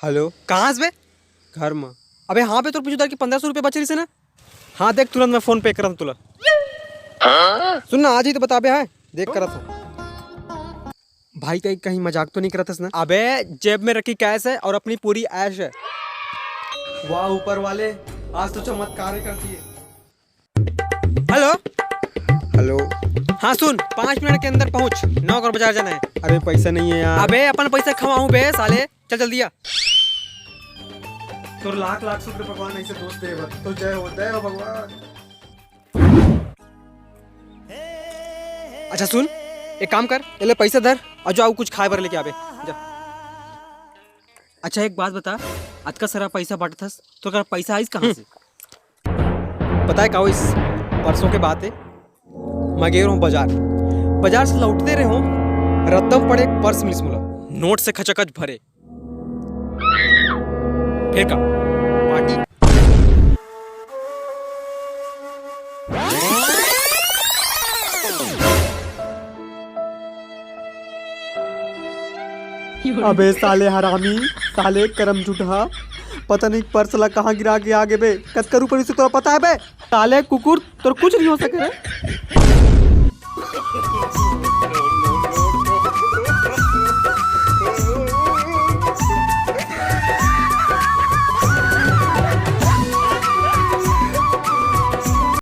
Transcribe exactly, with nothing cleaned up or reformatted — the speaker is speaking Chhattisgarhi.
हेलो। कहाँ हस बे? घर म। अबे हाँ बे, तोर पीछू दार के पंद्रह सौ रुपया बचे रहिस हे ना? हाँ देख, तुरंत मैं फोन पे करत हूँ तुला। सुन ना, आज ही तो बताबे है, देख करत हूँ। भाई कहीं, कहीं मजाक तो नहीं करत हस ना? अबे जेब में रखी कैश है और अपनी पूरी ऐश है। वाह ऊपर वाले, आज तो चमत्कार ही कर दिए। हेलो। हेलो। हाँ सुन, पाँच मिनट के अंदर पहुँच, नौकर बाजार जाना है। अरे पैसा नहीं है यार। अबे अपन पैसा खवाऊं बे साले, चल जल्दी आ। तोर लाख लाख शुक्र भगवान, ऐसे दोस्त दे बर। तो जय हो, जय हो भगवान। अच्छा सुन, एक काम कर, एले पैसा धर और जाओ कुछ खाए बर लेके आबे। जा। अच्छा एक बात बता, अतका सारा पैसा बांटत हस, तोर करा पैसा आइस कहाँ से? पता है का होइस? परसों के बात है, मैं गे रहूँ बाजार। बाजार से लौटते रहूँ, रद्दा म पड़े एक पर्स मिलिस मोला, नोट से खचाखच भरे। फिर का पार्टी। अबे साले हरामी, साले करम झूठा, पता नहीं पर्स ला कहाँ गिरा के आ गे बे। कतका रुपया रहिस तोला पता है बे? साले कुकुर, तोर कुछ नहीं हो सके रे।